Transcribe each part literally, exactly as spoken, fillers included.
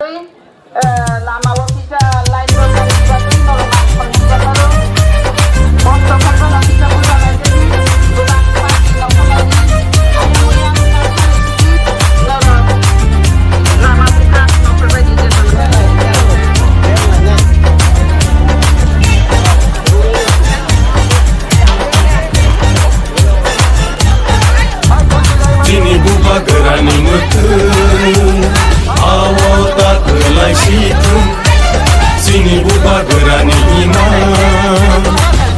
Eh, lama o kisa line rok tangwi bagwi norok ang thangwi japharo. Bondo khatma no kisa buja lai jani. Bulang party no khamani. Ayang oyang kisa khamani sidi norok. Lama buka no phabai di jani. Chini bubagrani mwkhwng, awo ta kwlai si thung. Chini bubagrani ima,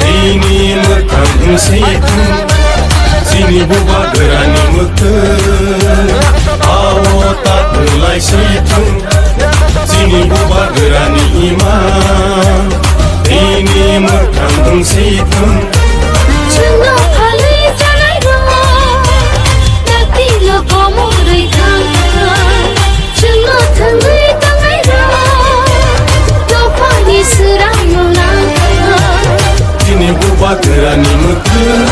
tini mwkhwng wng si thung. Chini bubagrani mwkhwng, awo ta kwlai si thung. Chini bubagrani ima, tini mwkhwng wng si thung. Chwngno phalwi chanairok, taktino komorwi thangkha. Chwngno thangwi tongnairok, dophani swrangno nangkha. Chini bubagrani mwkhwng.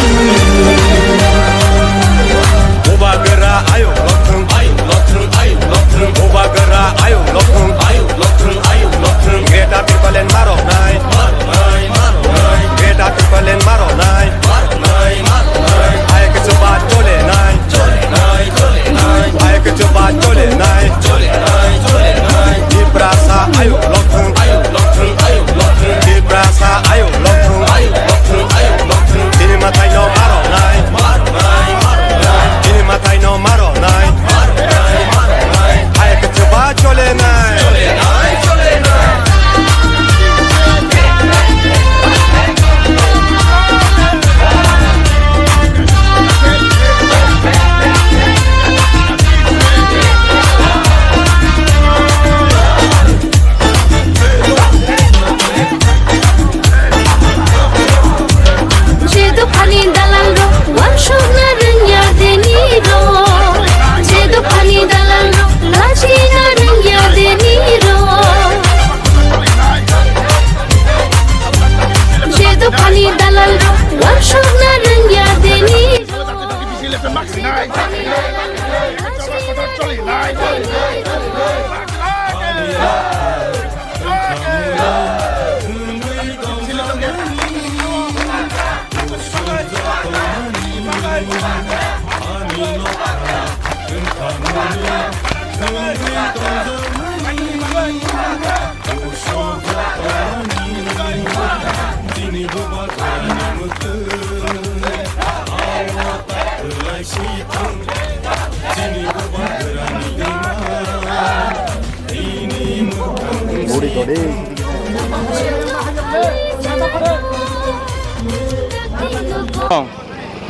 Bubagra ayuk lokthwng, ayuk lokthwng, ayuk lokthwng. Bubagra ayuk lokthwng, ayuk lokthwng, ayuk lokthwng. Greater Tipraland maroknai, maroknai, maroknai. Greater Tipraland maroknai, maroknai, maroknai. Ayuk chuba cholenai, cholenai, cholenai. Ayuk chuba cholenai, cholenai, cholenai. Tiprasa ayuk lokthwng, ayuk lokthwng, ayuk lokthwng. Tiprasa ayuk lokthwng, ayuk lokthwng, ayuk lokthwng. Tini mwtaino maroknai, maroknai, maroknai. Tini mwtaino maroknai, maroknai, maroknai. Ayuk chuba cholenai. Je dophani dalalrok wansukna rwngya denirok, je dophani dalalrok lachina rwngya denirok, je dophani dalalrok wansukna rwngya denirok.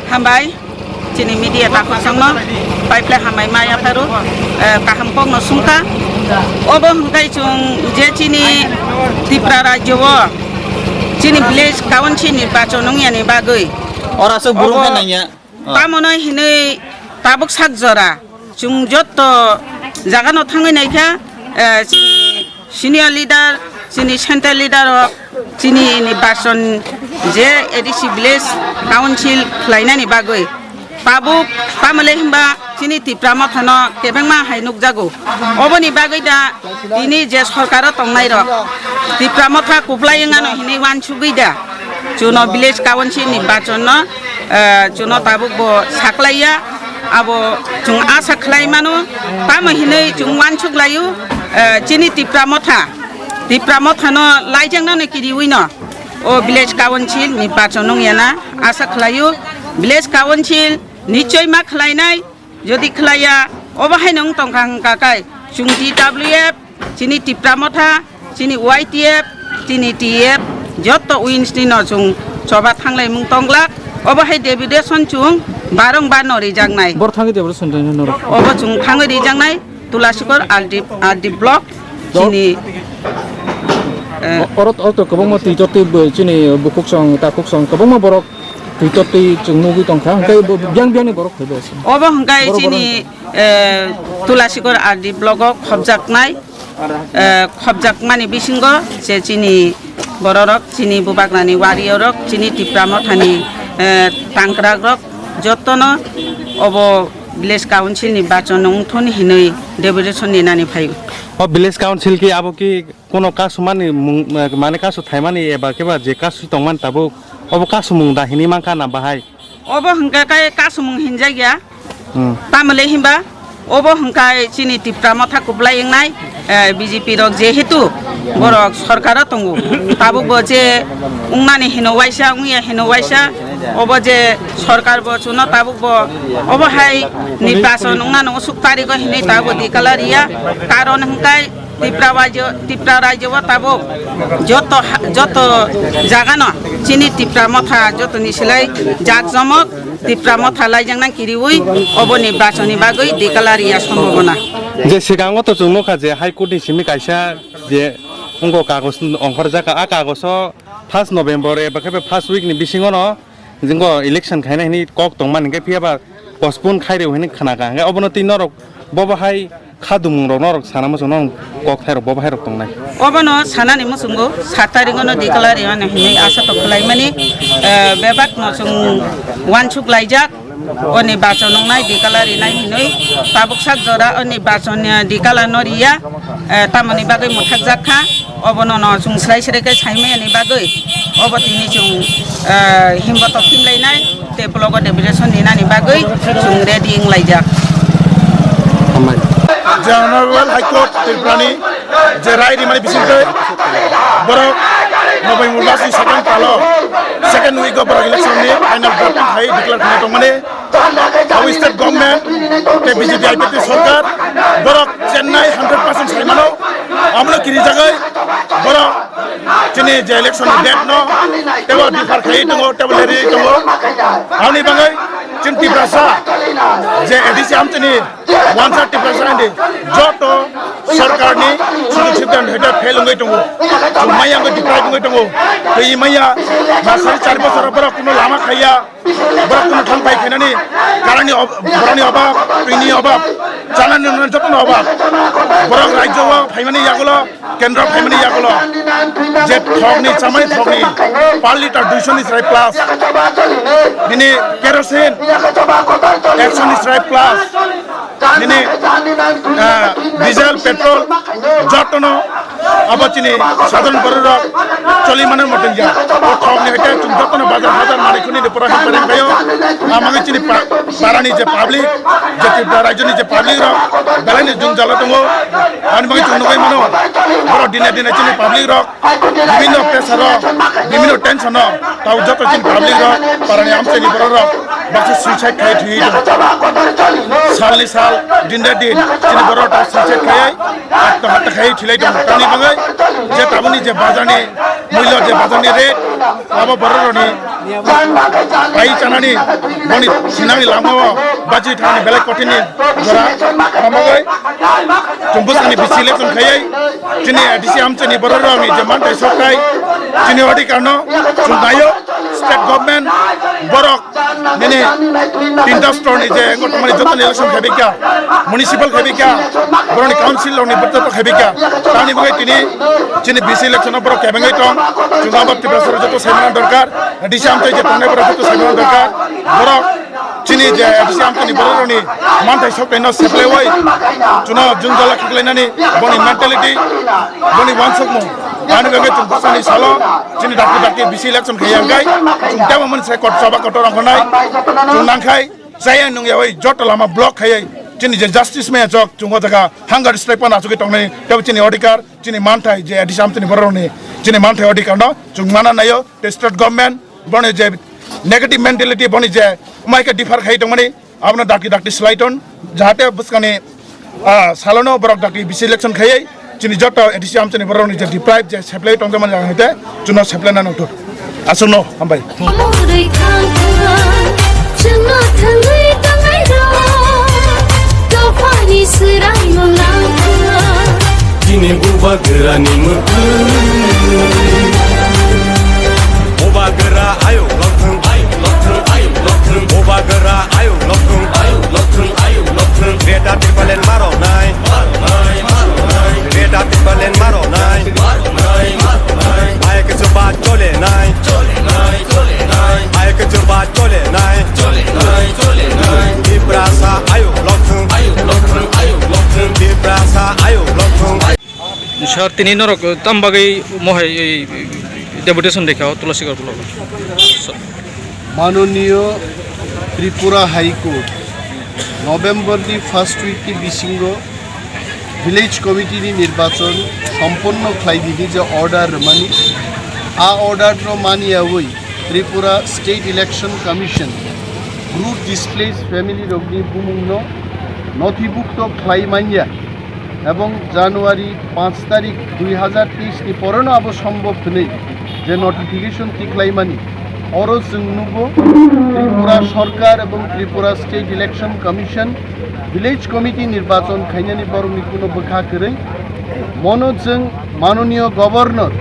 Hambai, chini media takhuk songno, pipeline hambai ma yapharu, eh, kaham kokno sungkha. Obo hwnkhe chwng je chini Tripura rajyo o, chini village council nirbachon wngyani bagwi. Ora aswk burung obo khe nangya. Tamono hinwi tabuk sak jora chwng jotto jagano thangwi naikha, eh, chini senior leader, chini central leader rok, chini nirbachon je A D C village council khlainani bagwi tabuk tamole hinba chini Tipra Mothano kebengma hai nukjago. Oboni bagwi da tini je sorkaro tongnairok Tipra Motha kuplai wngano hinwi wansugwi da chuno village council nirbachonno, eh, chuno tabuk bo saklaiya, abo chwng asa khlai mano, tamo hinwi chwng wansuk laio, eh, chini Tipra Motha, Tipra Mothano laijaknani kiriwino o village council nirbachon wngyana asa khlaio, village council nichoi ma khlainai. Jodi khlaiya, obo haino wng tongkha hwnkha khe, chwng T W F, chini Tipra Motha, chini Y T F, chini T F, jotto wings nino chwng choba thanglaimung tonglak. Obo hai deputation chwng barong barno rijaknai. Bor thangwi deputation tongnai norok? Obo chwng thangwi rijaknai, Tulasikor R D, R D block, chini, eh, o-, oro, oro to kwbangma twi to twi bo chini bukhuksong, takhuksong, kwbangma borok twi to twi chwng nugwi tongkha, hwnkhe bo biyang biyangni borok phaibo se. Obo hwnkhe borok chini, borok eh, Tulasikor R D block o khopjaknai, eh, khopjakmani bisingo je chini bororok, chini bubagrani warrior rok, chini Tipra Mothani, eh, tangkrakrok jottono obo village council ni bachon wngthun hinwi deputation ni nani phaio. O village council ki abo ki kono kasumani mung, eh, mane kasu thaimani eba keba je kasu tongmani tabuk obo kasumung da hini mankha na bahai? Obo hwnkha khe kasumung hinjak ya. Hmm. Tamole hinba obo hwnkha chini Tipra motha kuplai wngnai, eh, B J P rok jehetu borok sorkaro tongo. Tabukbo je wngnani hino waisa, wngya hino waisa, obo je sorkar bo chuno tabukbo obo hai nirbachon wngnani usuk tarigo hinwi tabukbo dikala riya. Karon hwnkha Tipra rajyo, Tipra rajyo o tabuk joto ha-, joto jagano chini Tipra motha jotoni silai jakjomok Tipra motha laijak nang kiriwi oboni bachoni bagwi dikala riya sombhabona. Je sikango to chwng nukha je High Court ni simi kaisa je wngkha kagoj ongkhorjak, a kagojo first November eba khe first week ni bisingo no jwngo election khaina hinwi kok tongmani, hwnkhe phiya ba postpone khairw hinwi khnakha. Hwnkhe obono twi norok bobo hai khadumung rok norok sana muchung norok kok thairok bobo hai rok tongnai. Obono sanani muchungo sat tarikh ono dikala riyani hinwi asa tok khlaimani, eh, bebak no chwng uansuk laijak. Oni bachon wngnai dikala rinai hinwi tabuk sak jora oni bachon, eh, dikala no riya, eh, tamoni bagwi mwthakjak kha. Obono no chwng srai srai khe saimani bagwi obo tini chwng, eh, himbotok himlainai tei blogo deputation rinani bagwi chwng ready wnglaijak. Hambai. Je Honorable High Court Tripura ni je rai rimani bisingtwi borok November masni second talo, second week o borok election ni final vote khai declare khaina tongmani. Abo state government tei B J P I P F T sorkar borok chennai hundred percent sai mano. Abono kirijagwi borok chini je election ni date no tebo defer khai tongo, tebo leri tongo. Aboni bagwi chini Tiprasa je A D C amchini wansa Tiprasa hindi joto sorkar ni sujog subida ni hete fail wngwi tongo. Chwng maya wngwi deprive wngwi tongo. Tei maya masari char bosor borok kuno lama khaiya. Borok kuno thang pai khainani karani ob-, borokni obab, twini obab, chanani nwnani jotono obab. Borok rajyo o phaimani yagulo, kendro phaimani yagulo je thokni chamani thokni per litre duiso ni chwrai plus, bini kerosene ekso ni chwrai plus, nini, ah, diesel, petrol, jotono abo chini sadharan borok rok choli mano moto ya. O thok ni hwnkhe chwng jotono bazar hazar manwi khuni ni pura himpa ring khayo. Amagwi chini pa-, parani je public, je Tripura rajyoni je public rok belai ni jwngjalo tongo. Ani bagwi chwng nugwi mano, borok dine dine chini public rok bibhinno pressure o, bibhinno tension o, tao joto chini public rok, parani amchaini borok rok baksa suicide khai thwi tongo. Salni sal, dinre din, chini borok rok tao suicide khai, atma hatta khai thwilai tongo. Tamni bagwi je tabukni je bazarni mulyo, je bazarni rate, abo borok rokni pai chanani, boni sinani lama o baji thani belai kotini jora, amo bai chwng bwskangni bisi election khai, chini A D C amchaini borok rokni je manthai sokthai, chini odhikar no chwng naio, state government borok nini tinta store ni je engko tongmani joto ni election khai bikha, municipal khai bikha, borok ni council rok ni joto khai bikha, tamni bagwi tini chini bisi election o borok kebengwi tong, chwng abo Tiprasa rok joto sai mano dorkar, A D C amchai je tongnai borok joto sai mano dorkar, borok chini je A D C amchaini borok rokni manthai sokthai no seplaiwi, chuno jwngjala khiklainani boni mentality, boni uansukmung, ani bagwi chwng bwsani salo chini dakti dakti bisi election khai ya, hwnkhe chwng tebo mani sai kot choba kotor ongkhornai, chwng nangkhai chaya nungyawi joto lama block khaiwi chini je justice maya chok chwng o jaga hunger strike pan achugwi tongnai, tebo chini odhikar, chini manthai je A D C amchaini borok rokni chini manthai odhikar no chwng mana naio, tei state government boni je negative mentality, boni je mai khe differ khai tongmani, abono dakti dakti slai ton, jahate bwskangni, ah, salono borok dakti bisi election khaiwi chini joto A D C amchaini borok rokni je deprive je seplai tongjakmani jaga hwnkhe chuno seplai na nangthok. Aswkno hambai. Mwrwi thangkha, chwngno thangwi tongnairok, dophani swraino nangkha. Chini bubagrani mwkhwtwng. Bubagra ayuk lokthwng, ayuk lokthwng, ayuk lokthwng. Bubagra ayuk lokthwng, ayuk lokthwng, ayuk lokthwng. Greater Tipraland maronai, maronai, maronai. Greater Tipraland maronai, maronai, maronai. Ayuk chuba cholenai, cholenai, cholenai. Ayuk chuba cholenai, cholenai, cholenai. Tiprasa ayuk lokthwng, ayuk lokthwng, ayuk lokthwng. Tiprasa ayuk lokthwng. Sir, tini norok tam bagwi mohai ei deputation dekha o Tulasigarh block? Manoniyo Tripura High Court November ni first week ni bisingo Village Committee ni nirbachon somponno khlai dini je order rwmani, a order no maniyawi Tripura State Election Commission Group Displaced Family rokni bumungno nothibukto khlai manya ebong January panch tarik dui hazar teis ni poreno abo sombhob hwnwi je notification tikhlaimani, oro chwng nugo Tripura Sarkar ebong Tripura State Election Commission Village Committee nirbachon khainani borokni kuno bwkha kwrwi. Mono chwng Manoniyo Governor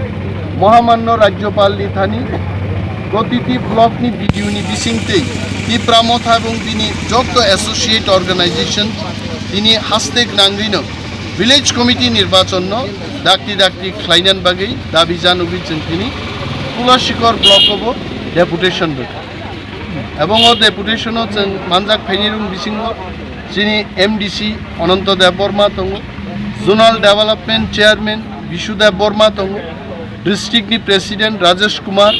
Mohamanno Rajyopal ni thani protiti block ni B D O ni bisingtwi Tipra Motha ebong bini jotto associate organization tini haste gwnangwino Village Committee nirbachonno dakti dakti khlainani bagwi dabi janogwi chwng tini Tulasigarh block o bo deputation rwkha. Ebong o deputation o chwng manjak phainai rwng bisingo chini M D C Ananto Debbarma tongo, Zonal Development Chairman Bishu Debbarma tongo, district ni President Rajesh Kumar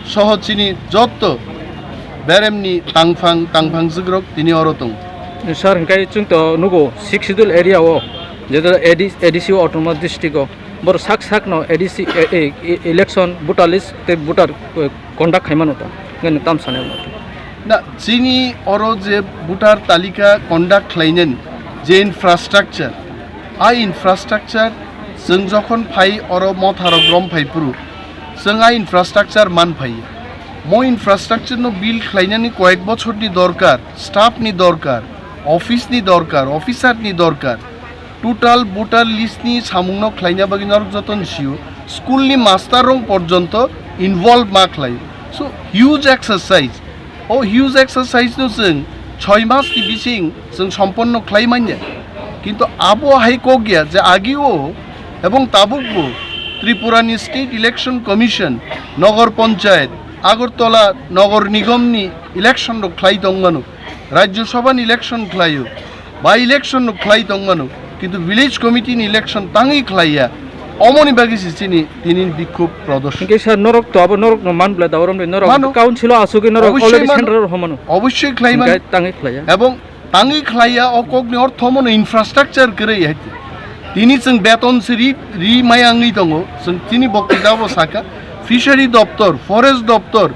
soho chini jotto beremni tangphang tangphang jigrok tini oro tongo. Sir, hingkai chwng to nugo Sixth Schedule area o, je A D C o Autonomous District o, boro sak sak no A D C e- e- e- election voter list tei voter, eh, conduct khaimano to, nini tam sanai? Na, chini oro je voter talika conduct khlainani je infrastructure, a infrastructure chwng jokhon phai oro Motharok rom phai phuru chwng a infrastructure man phai. Mo infrastructure no build khlainani koyek bochor ni dorkar, staff ni dorkar, office ni dorkar, officer ni dorkar. Total voter list ni samung no khlaina bagwi norok joto ni sio, school ni master rok porjonto involve ma khlai. So huge exercise. O huge exercise no chwng choi mas ni bising chwng somponno khlai manya. Kintu abo hai kok ya je agi o ebong tabuk bo Tripura ni State Election Commission, Nogor Panchayat, Agartala Nogor Nigom ni election rok khlai tong mano, Rajya Sabha ni election khlaio, by election no khlai tong mano, kintu village committee ni election tangwi khlaiya. Omoni bagwi se chini tini bikhub prodorshon. Hingke sir, norok to abo norok no man bla daorom de norok Mano. Council o asugwi norok Obosshoi already mano. Central ro homano. Obosshoi khlai mano. Hingke tangwi khlaiya. Ebong tangwi khlaiya o kokni ortho mono infrastructure kwrwi hai. Tini chwng beton se ri, ri mai angwi tongo. Chwng tini bokti jabo saka fishery doptor, forest doptor,